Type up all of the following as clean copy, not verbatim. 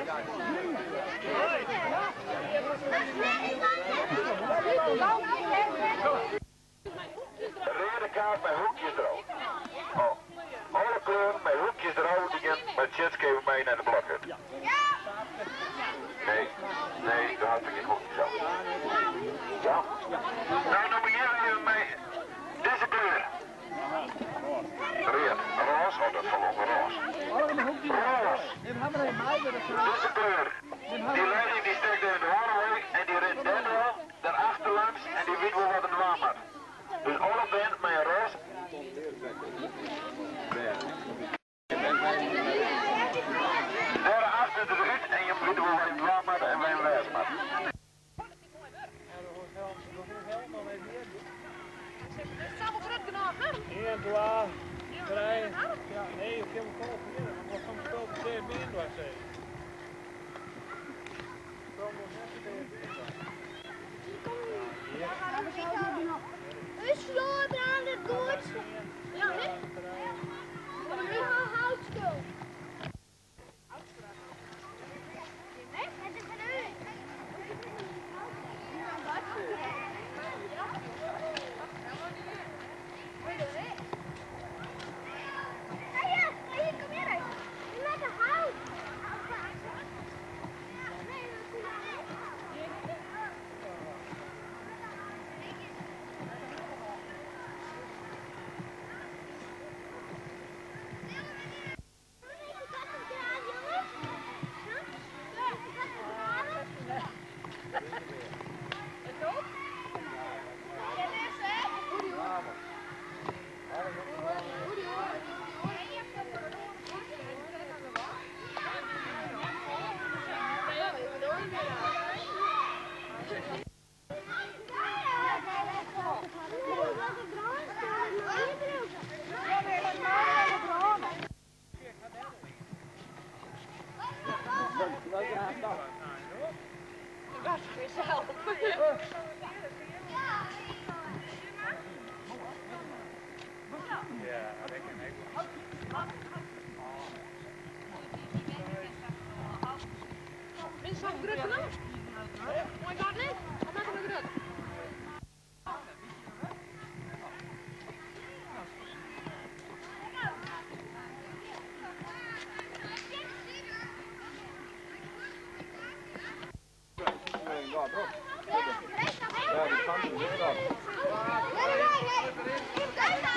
Reade kaart mei hoekjes derôf. Oh. Alle kleuren mei hoekjes derôf, dy gean mei Tjitske even mei nei de blokhut. Nee, nee, dêr hat se gjin hoekjes op. Ja. No, no begjinne we even mei dizze kleur. Read, rôs, oh dat falt ûnder rôs. Rôs! Dizze kleur. Dy leiding dy stekt even de oare wei en dy rint dêrtroch, der achterlangs en dy wit wol wat er dwaan moat. Dus alle bern mei in rôze. Dêr achter der út en jim witte wol wat jim dwaan moatte en wêr jim wêze moatte.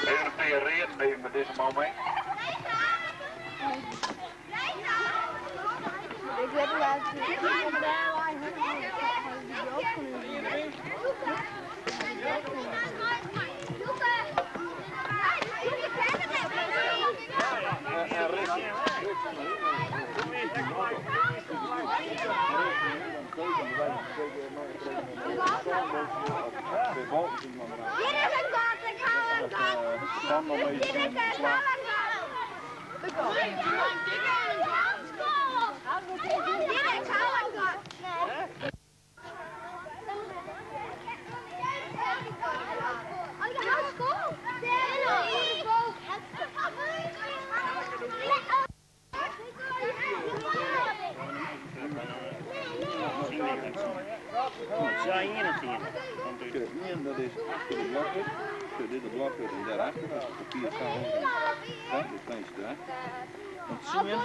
Even in pear read, even mei dizze man mee. Ien dat is achter de blokhut. Sjoch, dit de blokhut en dêrachter, as it papier sa hoog is, sa, dit finster derachter. Want tsien.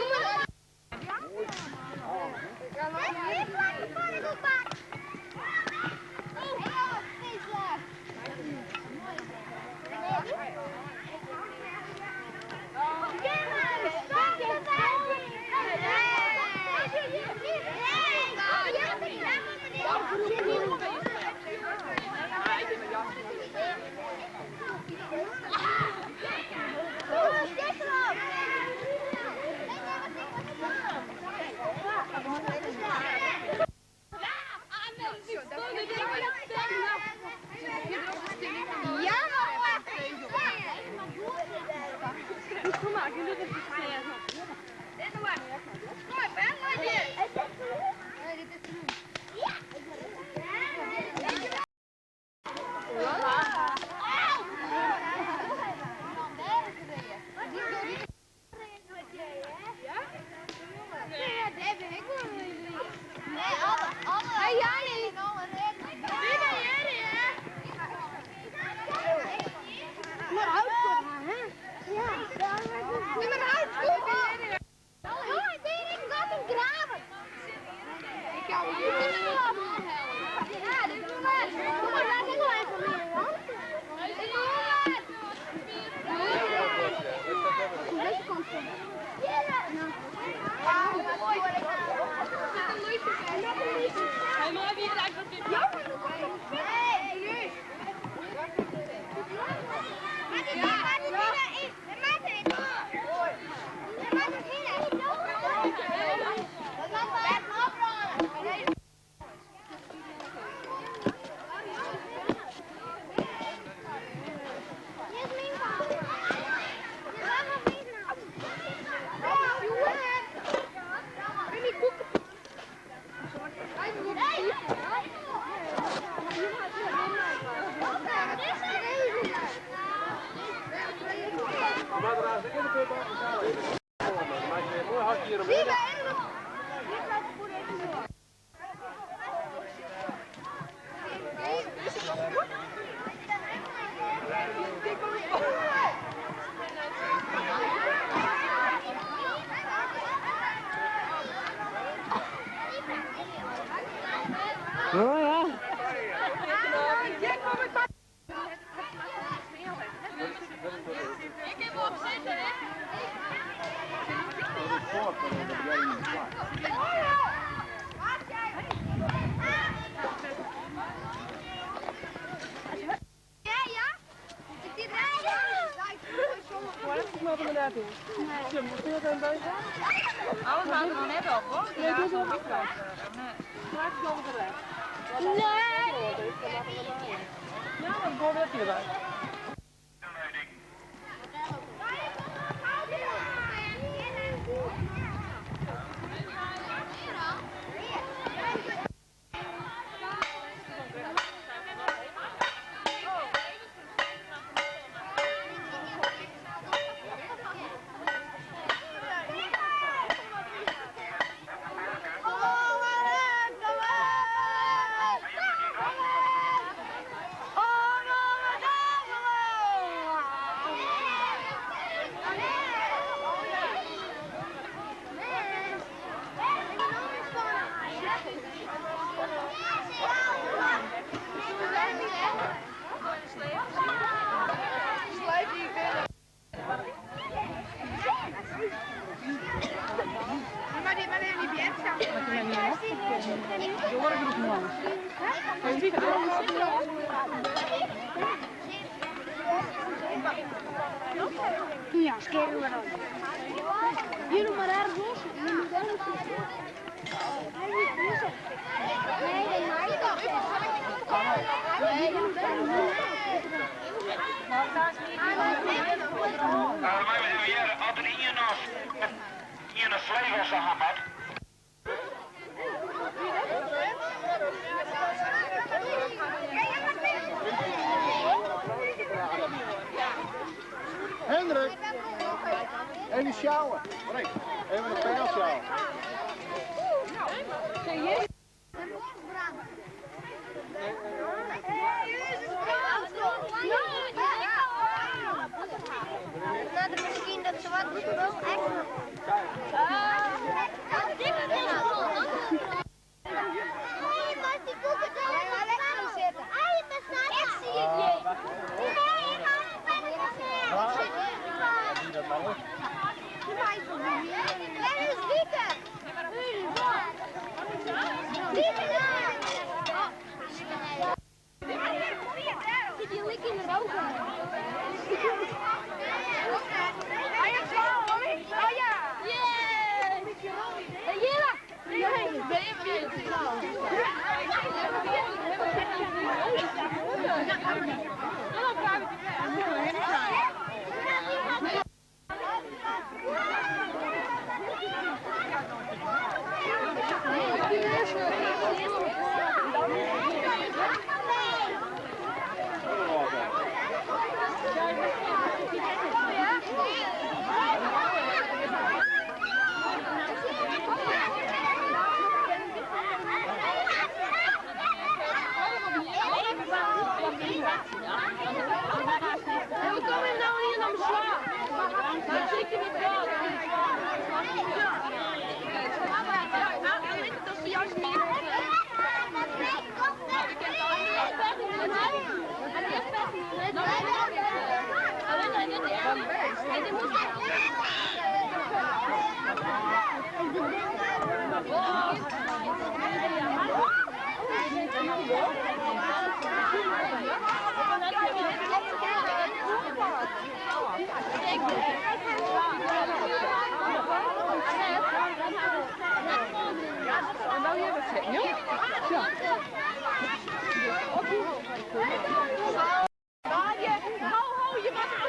Oh ja. Ik heb op zitten, hè? Dat is voort, dat jij niet klaar. Ja, ja. Alles houdt er nog net op, hoor. Nee, doe ze op. Nee. Ja, dan gooi je erbij. Ja. Jullie maar ergens. Als er hier een vleugel had. Hendrik, even sjouwen. Even een pijl sjouwen. Misschien dat zwarte spul echt. Ik zie het niet. Waar is Wieke? Wieke Zit je lekker in de rook? Oh ja! Yeah! Jelle! We komen nou hier naar mijn slaap. Dan zit je niet wel. Dat is juist meer. Ho, ho, je mag er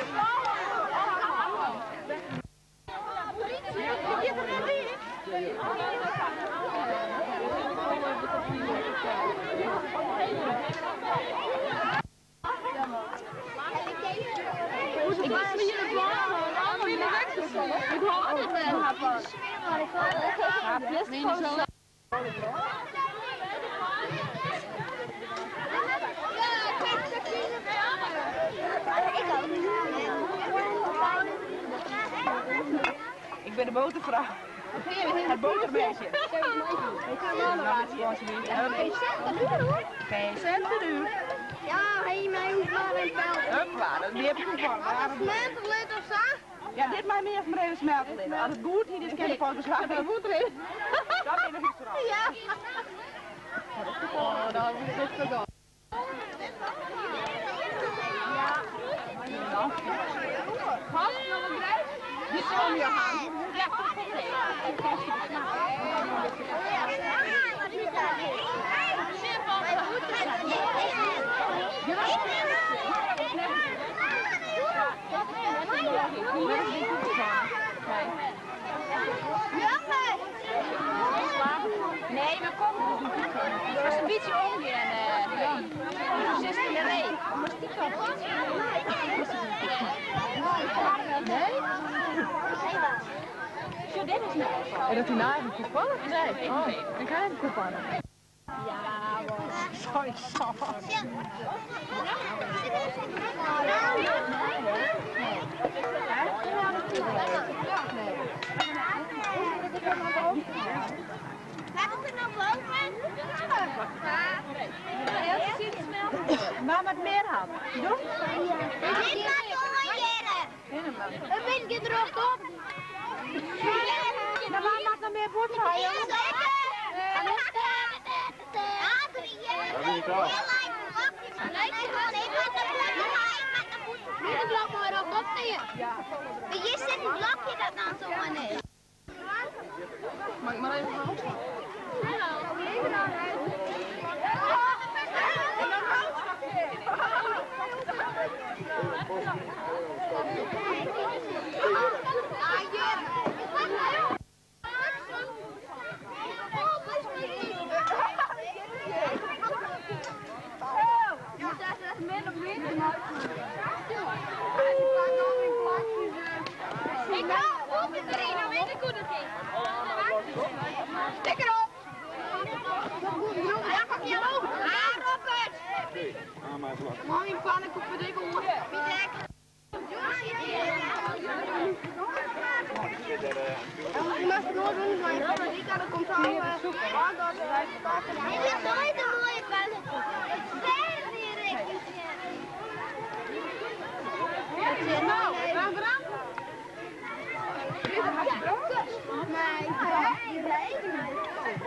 Ik ben de botervrouw. Het botermeisje. Geen cent te duur. Ja, hij mij hoeft maar een pijl. Hupla, dat is meer proeven. Smelterlid of zo? Ja, dit maar meer van even smelten. Als het goed hier is, kan je pas beslagen. Dat moet erin. Dat is nog iets vooral. Ja. Oh, dat is goed gedaan. Nee, maar kom. Het was een beetje omgaan. Precies in de ree. Nee? Zo, dit is nou. En dat hij nou even koepannen? Nee. Oh, ik ga even koepannen. Sorry, sorry. Laat het er nou boven. Maar met meer had. Doe. Dit maakt ongeëren. Een beetje droog op. Maar waar maakt nog meer boter? Hier zit een blokje dat dan zo aan is. Mag ik maar even houden? Ik hou op erin, dan weet ik hoe dat ging. Stik erop! Ja, pak je omhoog. Ah, Robert. Ah, maar even wachten. Mooi pannenkoek voor dik hoor. Dit is nooit een mooie pannenkoek. Het is direct. Nou, waar brand? Nee,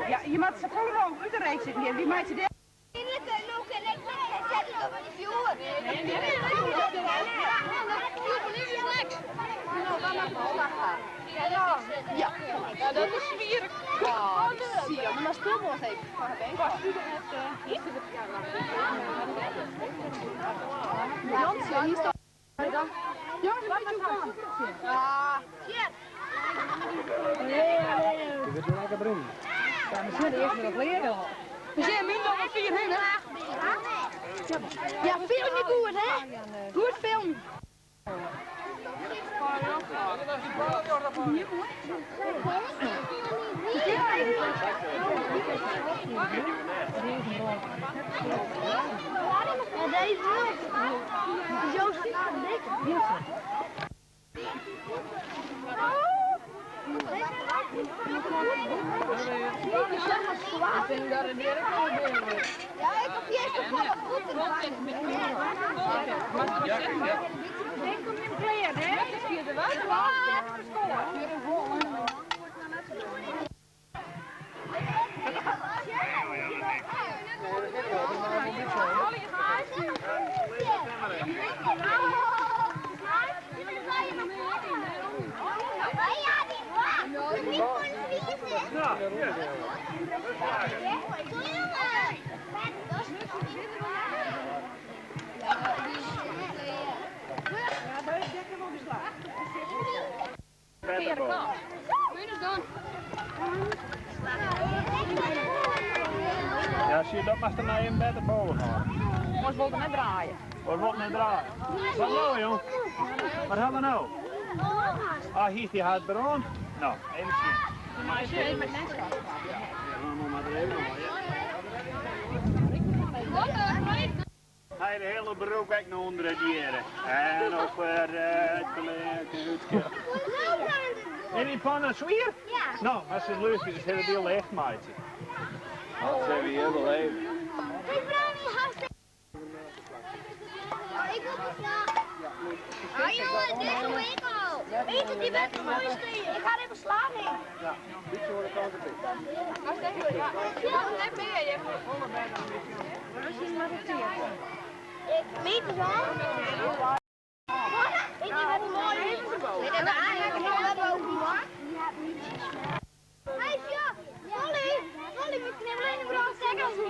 Ja, je maakt ze volle rook uit de reek zitten. Wie maakt ze dit? Ja. Ja, dat is zwierig. Oh, zie je. Maar stil nog even. Jansen, hier staat. Jongens, een beetje op. Ja. Je bent wel lekker bruin. Ja, misschien eerst nog leren. We zijn nu nog wat vier heen, hè? Ja, film je goed, hè? Goed film. Ja, deze ook. Zo super dik. Ja, ik heb eerst nog wel wat goed Denk om je kleren, hè? Dat is via de water. Ja, zie je, dat mag er nou in beter boven gaan. Ons wilde net draaien. Wat wordt net draaien? Wat nou, jong? Wat hebben we nou? Ah, hier is die hard brand. Nou, even zien. Hij de hele broek ek noch ûnder it hier. En op het húske. En die pannen swier? Ja. Nou, maar ze is leuk, dus het heel licht meitsje. Dat zijn we heel leven. Ik breng niet hartstikke. Ik wil beslagen. Ah jongen, deze week al. Weet je, die bent de mooiste. Ik ga even slagen. Ja, beetje hoor de kant op. Net meer, je Ik weet het wel. Weet je wat mooi is? Weet je wat ook mooi? Hey, ja. Molly, Molly, we knibbelen in de brand zeggen als we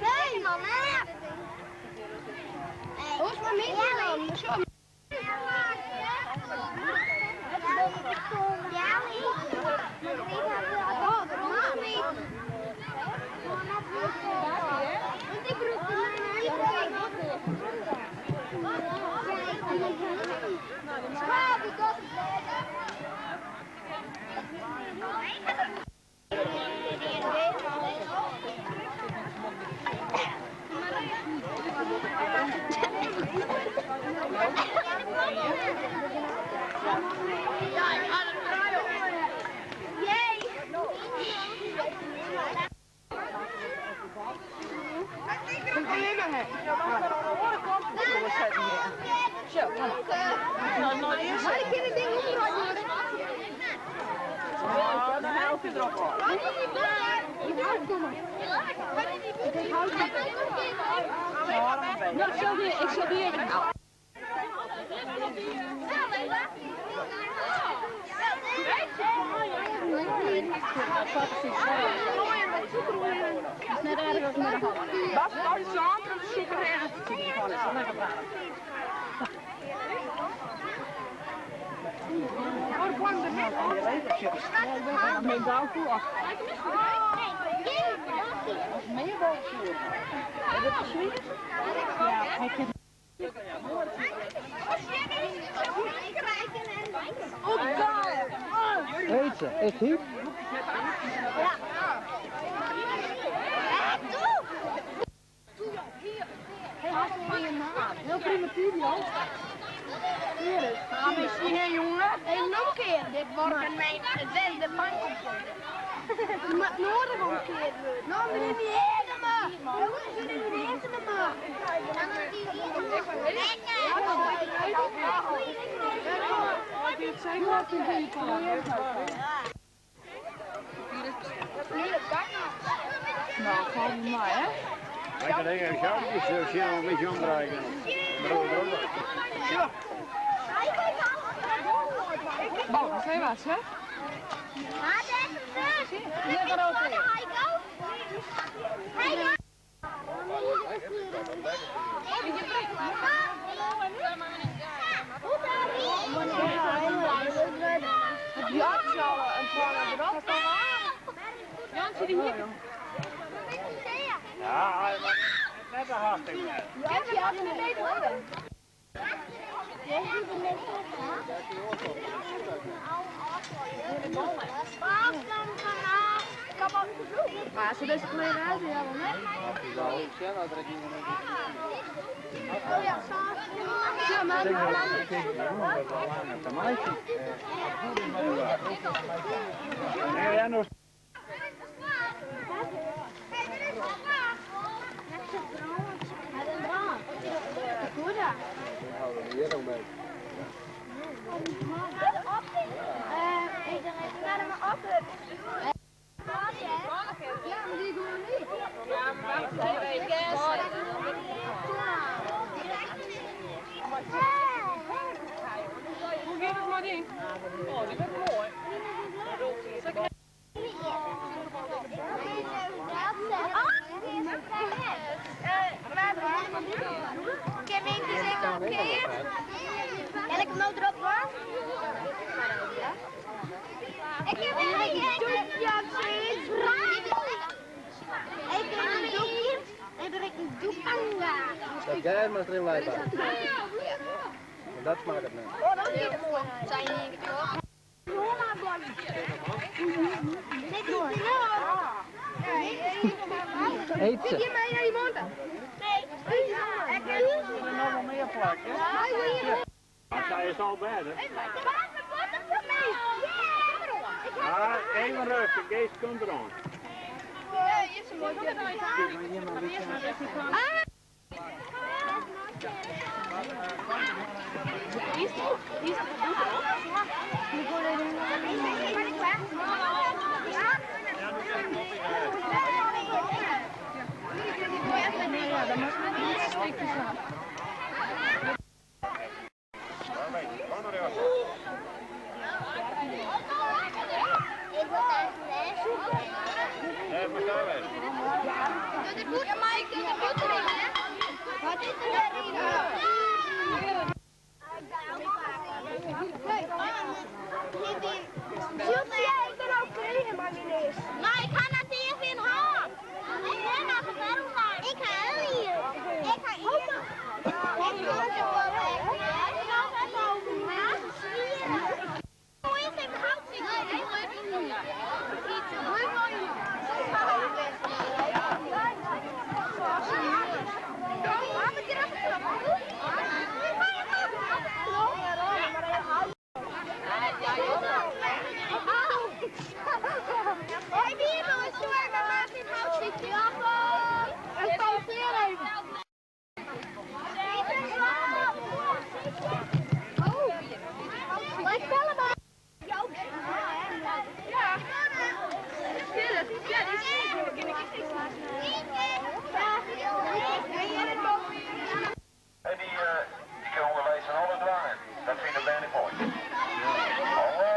Nee, man, hè? Hoe is mijn dan? Zo. Want ik roep Maar ik kan het ding omdraaien. Ja, dan help je erop. Nou, ik zal die even. Is net erg als met de hand. Bas, nou is zo'n super erg. Oh, kwam er net. Mijn bouwkoe af. Meer bouwkoe. Is dat sweet? Ja, hij kent. Heet ze, is hier? Heel primitief, joh. Hier is. Ga maar zien, jongen. Hey, nog een keer. Dit wordt mijn zesde bankopvoer. Maar nodig omkeerd wordt. Nou, maar niet helemaal. We moeten ze niet helemaal. Nou, valt mij, hè? Lekker dingen, zo, zo, een beetje omdraaien. Ja. Oh, dat was, hè? Het jaartje al een paar erop. Jantje, die hier. Ja, net een hartstikke. Ja, Maar ze deze kleren uit, ja, wel, hè? Ja, maar... Ja, nog. Ja, maar die doen we niet. Hoe gaat het maar in? Oh, die werd mooi. Ik heb één keer omkeerd. En ik hem nou erop hoor. Ik heb een doekje. Ik heb een doekje. En er een doek. Dat jij maar erin blijven. Dat smakket net. Oh, dat is moai. Zijn in Eet ze. Ik mee naar die mond. Nee. Ik Er nog wel meer plak, hè? Zij is al beter. Ja, even rustig, Geest komt eraan. Ja, dan moet je niet stukjes aan. Ik wil daar les. Nee, maar daar wezen. Doe de boete, Mike, doe de boete erin, hè? Wat is er erin? Ik ben ook tegen, maar meneer. Maar ik ga naar tegen haar. Ik ga hier. Ik ga hier. Ik ga Hey, Bibel is zo erg, maar maak dit houtstukje af. En pauzeer even. Maar ik bel hem maar. Ja. Ja, die is En die, die kan onderwijs van alles dwangen. Dat vinden wij niet mooi. Oh.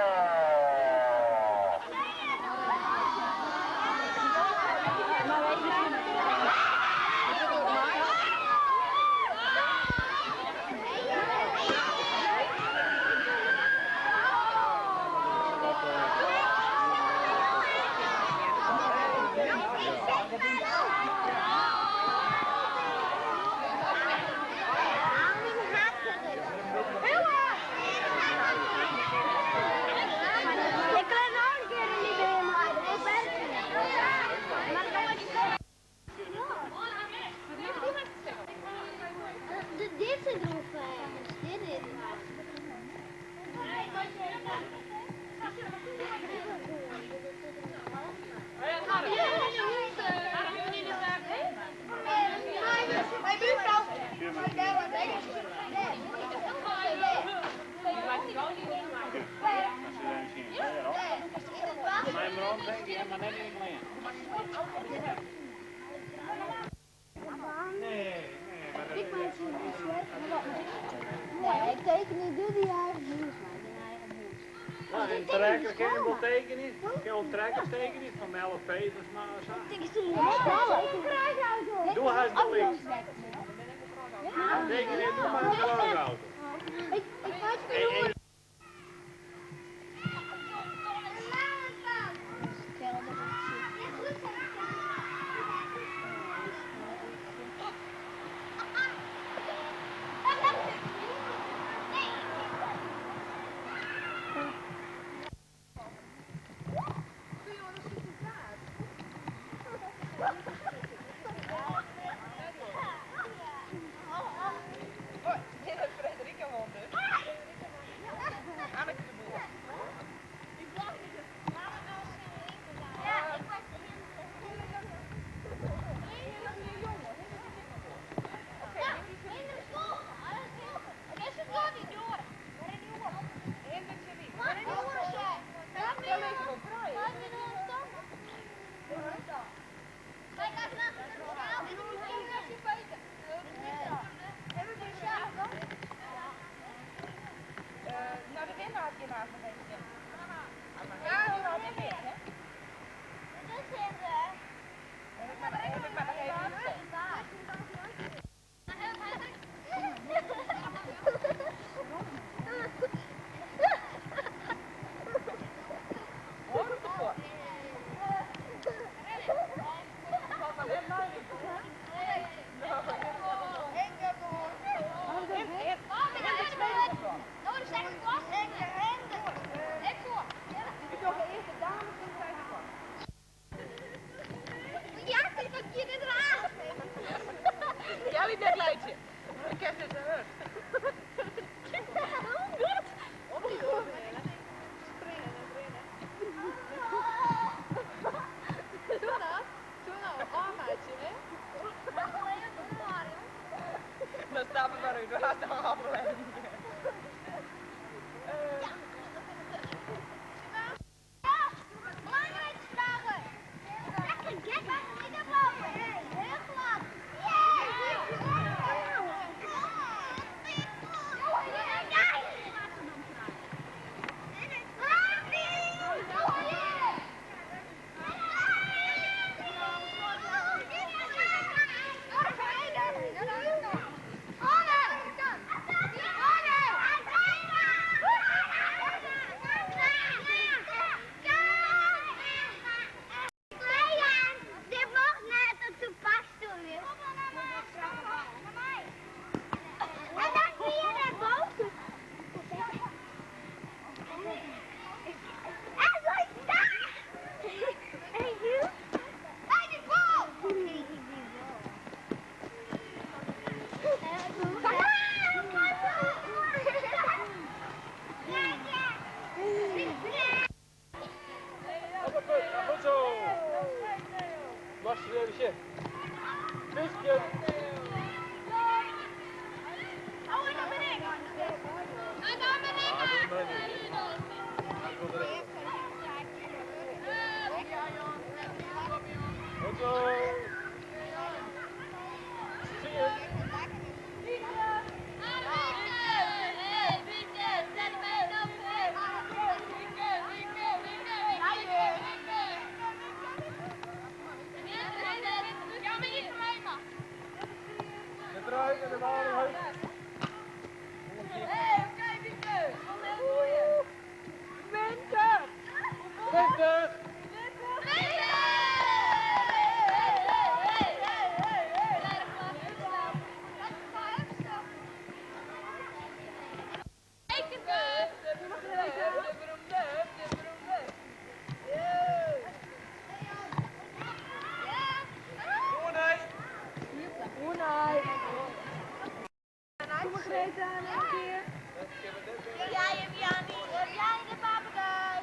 Ik kan nog een keer in die been rijden. Ik ben het niet. Maar dan kan ik Dit zit erop vast. Dit is. Mijn buurvrouw. Als ze daar misschien weer op. Mijn bron denk ik, maar net in klein. Nee, nee, maar dat Ik maak ze Nee, ik teken niet. Doe die eigen hoes maar. Die eigen hoes. Nou, een trekker kan je wel tekenen. Kan je trekkers tekenen van 11 peters maar zo. Doe hij de links. Teken het, doe maar een auto. Ik maak Hey, hey. Oh, dit heeft Frederike won dus. Dan stappen we maar uit, we gaan toch afleiding. Belangrijke vragen. Lekker gek, niet oplopen. Heel glad. Dit mag net op de passtoel. En dan kun je naar boven. En zo is dat. En hier? Bij de bal. Goed zo. Wacht eens even. Wiskje. Oh, en dan ben ik. En dan ben ik. Goed zo. Zie je. Ja, maar niet voor mij mag. De eruit en de bal omhoog. Winter! 20. Oenai. Kom maar Greta, nog een keer. Jij en Jannie. Jij de papegaai.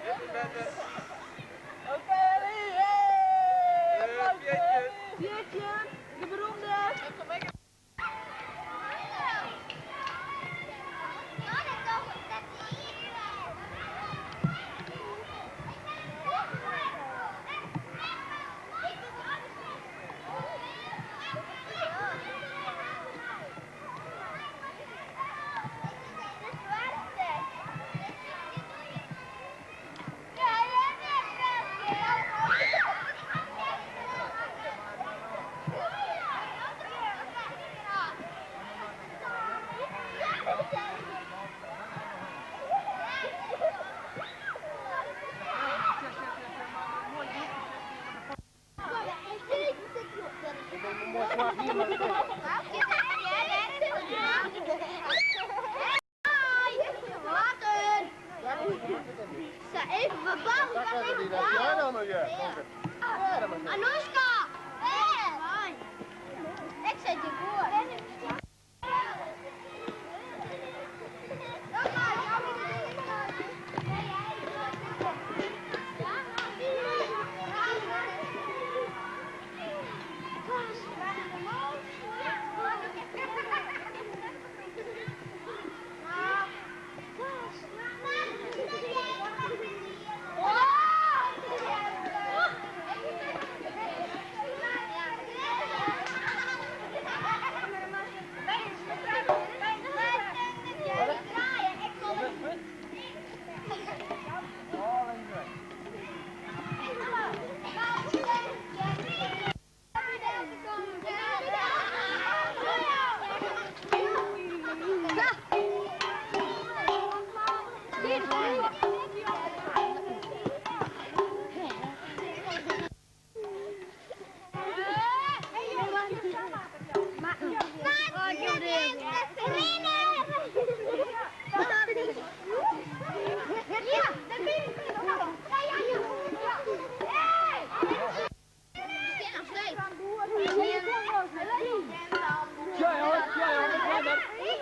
Oké, Ellie. Hey! Applaus voor Ellie. Pietje, de beroemde. Even bepalen, even bepalen. Anoushka! Ik zet je voor. Ja, hoor, ja, hoor,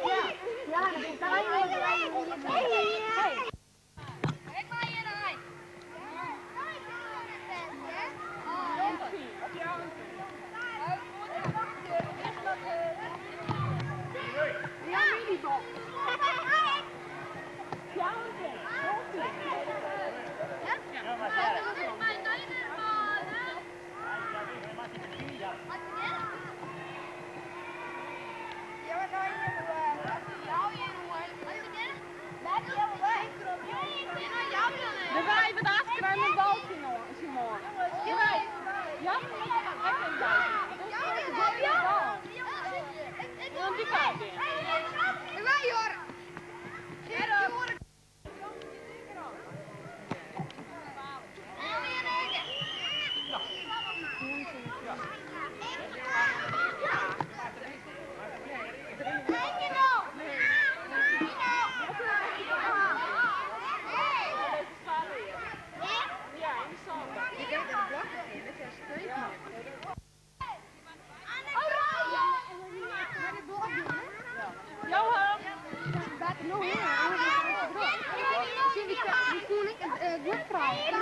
Die koen ik goed krijgen.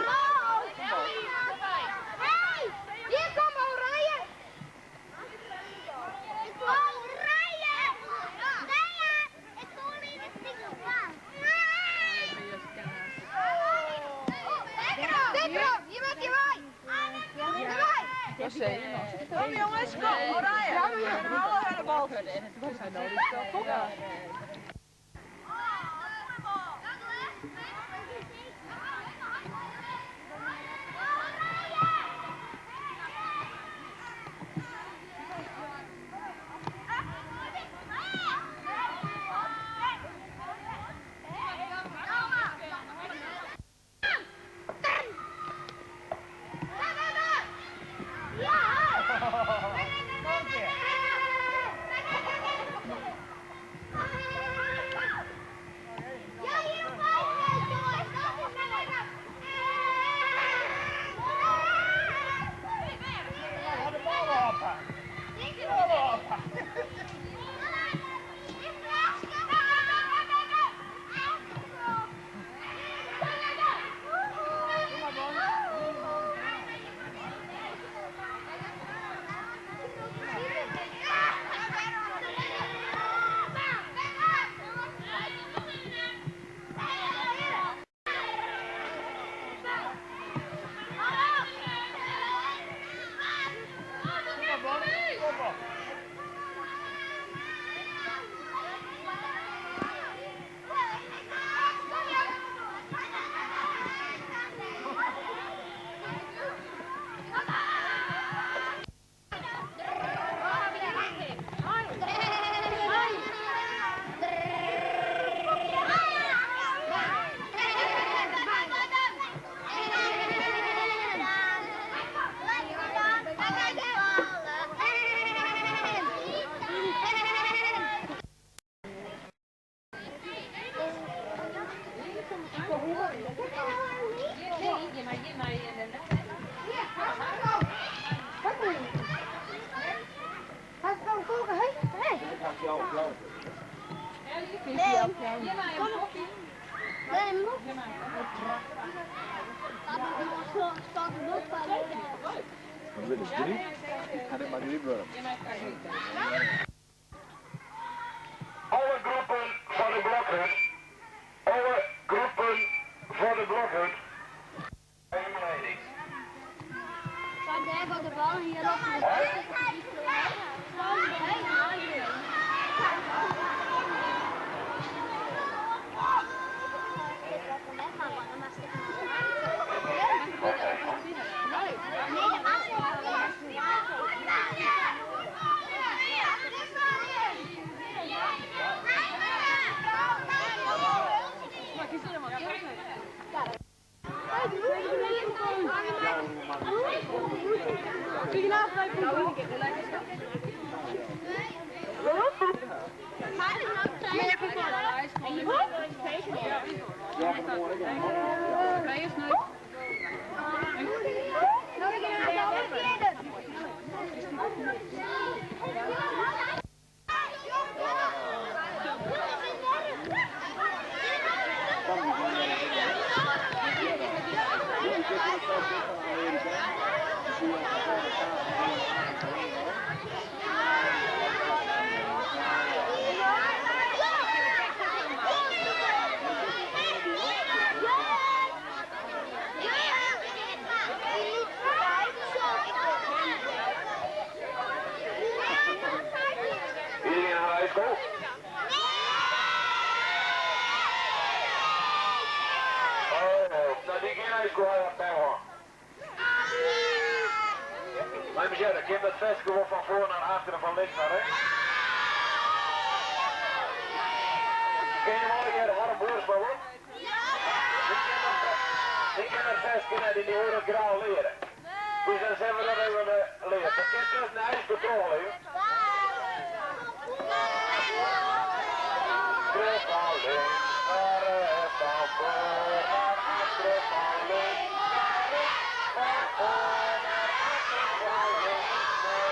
Hey, hier komt Oranje. Oranje! Ik kom in de Stikkel. Hier met je wij. Kom jongens, kom, Oranje. Alle de bal. Ja. Dit is drie. En dit maar drie worden. Alle groepen van de blokhut. Alle groepen van de blokhut. Leiding. Daar gaat de bal hier op. Iedereen naar huis, go. Oh, nou die geen huis go bij hoor. Maar Michelle, ik heb dat vest gewoon van voor naar achteren, van links naar rechts. Ken je hem al een harde boers maar op? Ik ken dat vest kennen die die horen grauw leren. Dus dan zijn we dat even leren. Dat kent dus een ijscontrole, joh. Terug van links naar rechts, van voor naar achteren, van links naar rechts, van voor naar achteren, van links naar rechts.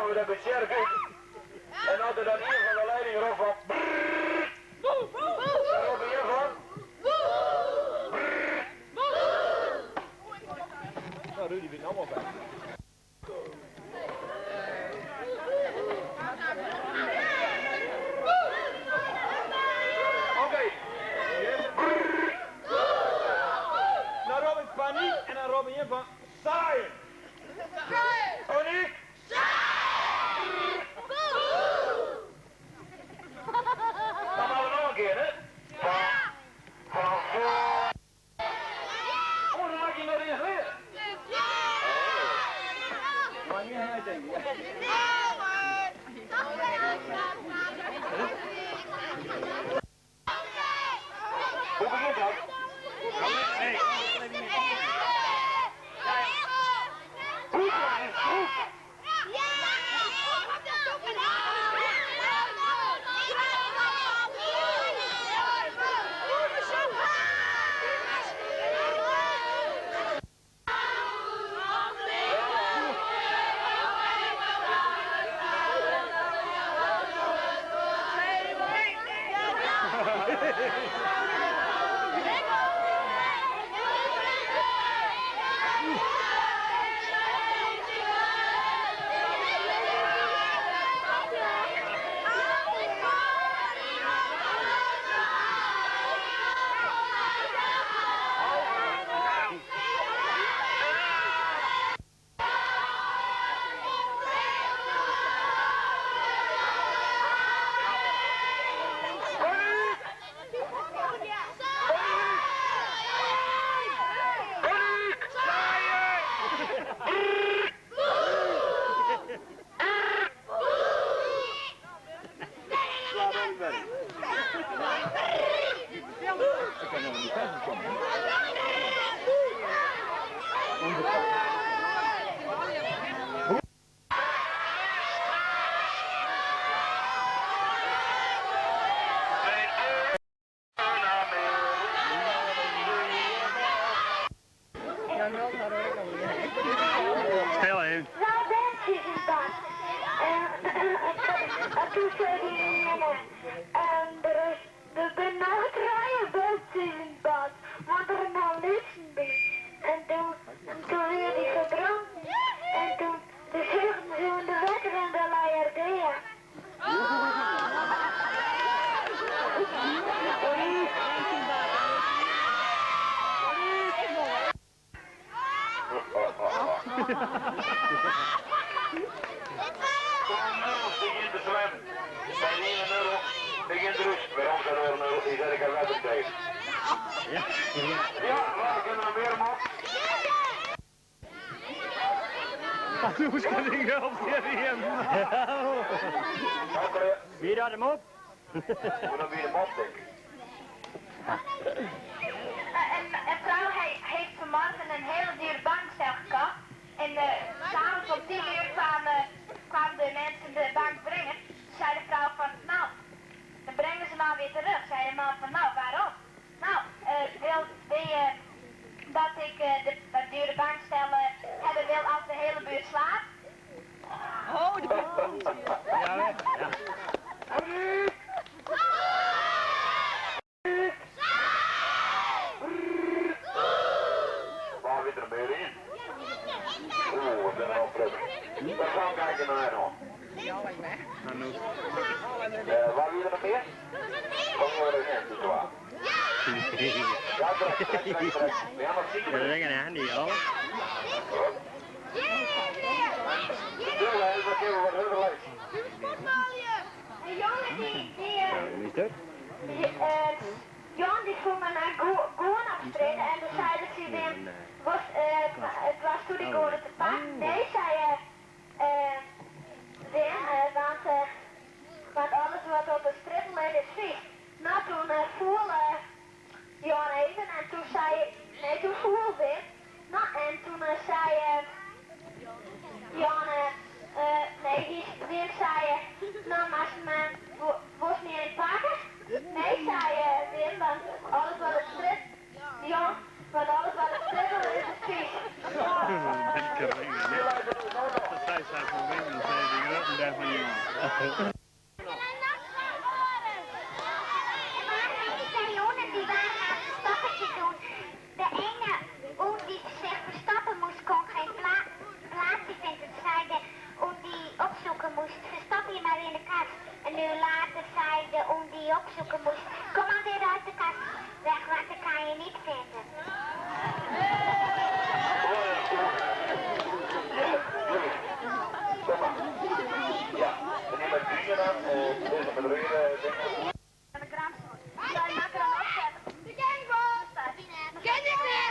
we dat by tsjerk út. En as der dan ien fan de leiding ropt fan brrrr, dan roppe jim fan brrrr. Nou, Rudy wit no wol by. Oké. Brrrr. Dan rop ik panyk en dan roppe jim fan saaien. Panyk. Dan moatte we noch in kear, hè? Fan foar. Oh, dan moat je noch earst leare. Mei my neitinke. Hoe begjint dat? Hoepla is goed. Panyk! Panyk! Saaien! Slaat even werk. Ik kan nog niet verder komen. Stil even. Nou, dat is het bad. En toen zei die jongen, en er is, er zijn nog drie bultjes in het bad, want er nou niets bij. En toen werd hij gedronken. En toen, de zuchten ze in de water en de leierdea. Kom nul begint te zwemmen. Bij 1 nul begint Roes. Waarom zijn er nul? Die zet ik er water tegen. Ja, waar kunnen we meer op? Anoeska die helpt hier hem. Oké, Wie dat hem op? moet dan weer de mop, denk ik. Een vrouw heeft vanmorgen een hele dure bankstel gekocht. En s'avonds om 10 uur kwamen de mensen de bank brengen. Toen zei de vrouw van, nou, dan brengen ze maar weer terug. Zei de man van, nou, waarom? Nou, wil je dat ik de dure bankstel hebben wil als de hele buurt slaapt? Oh, de Ja, hè? Ja. Paniek! Waar zit er meer in? Oeh, wat ben er al terug. We gaan kijken naar nog. Waar wie er nog meer? Kom je er eens in, klaar. Ja, trek, trek, trek, trek. We gaan nog zien. Dat is een handy, hoor. Stil, hè, dan kunnen we wat harder lezen. Een jongen die Wie is dat? Jan die ging maar naar Goorn aftreden en toen zeiden ze hem, was, het was toen ik hoorde te pakken. Nee, zei Wim, want alles wat op de strip ligt is vies. Nou, toen voelde Jan even en toen zei, nee, toen voelde Wim. Nou, en toen zei Jan, nee, die, Wim zei, nou, maar ze me was niet in pakken. Nee, zei Wim, want alles wat op strip, Jan, want alles wat op strip is, is vies. Dat zei zij van Wim. dêrfan jaan. Die waren aan het verstoppertje doen. De ene oen die zich verstoppen moest, kon geen plaatsje vinden. Toen zei de oen die opzoeken moest, verstop je maar in de kast. En nu later zei de oen die opzoeken moest, kom maar weer uit de kast. Weg, want ik kan je niet vinden. Ja, en die met dieren, deze met reden, dingen. Zij maken dan opzetten. De Ken ik niet.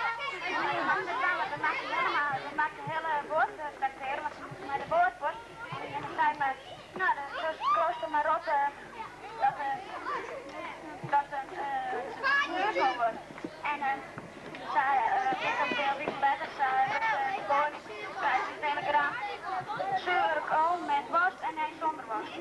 We maken helemaal, we maken hele woordkarakter, want ze moeten naar de woordwoord. En dan zei maar, nou, dan klooster maar op dat een uh, wordt. En zei, ik heb veel weken later, zei de boord, zei de telegram, zuurkool met worst en hij zonder worst.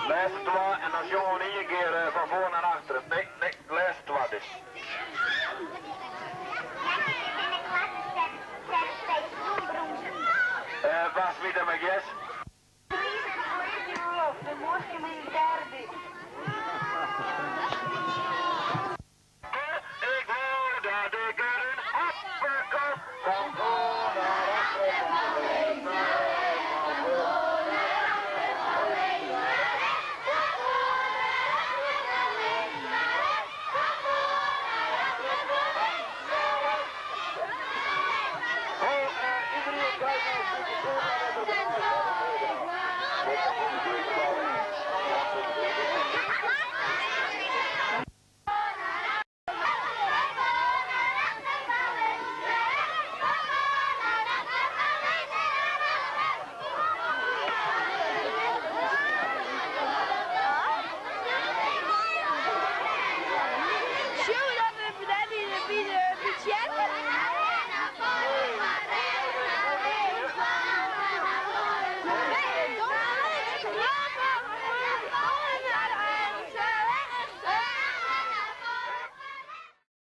Laatste twee en dan jongen één keer van voor naar achteren. Nee, nee, laatste twee dus. Was wieder met yes? De mooiste militair die. Ik wou dat ik er een appelkop van voor naar achteren. Oh, iedereen kijkt naar het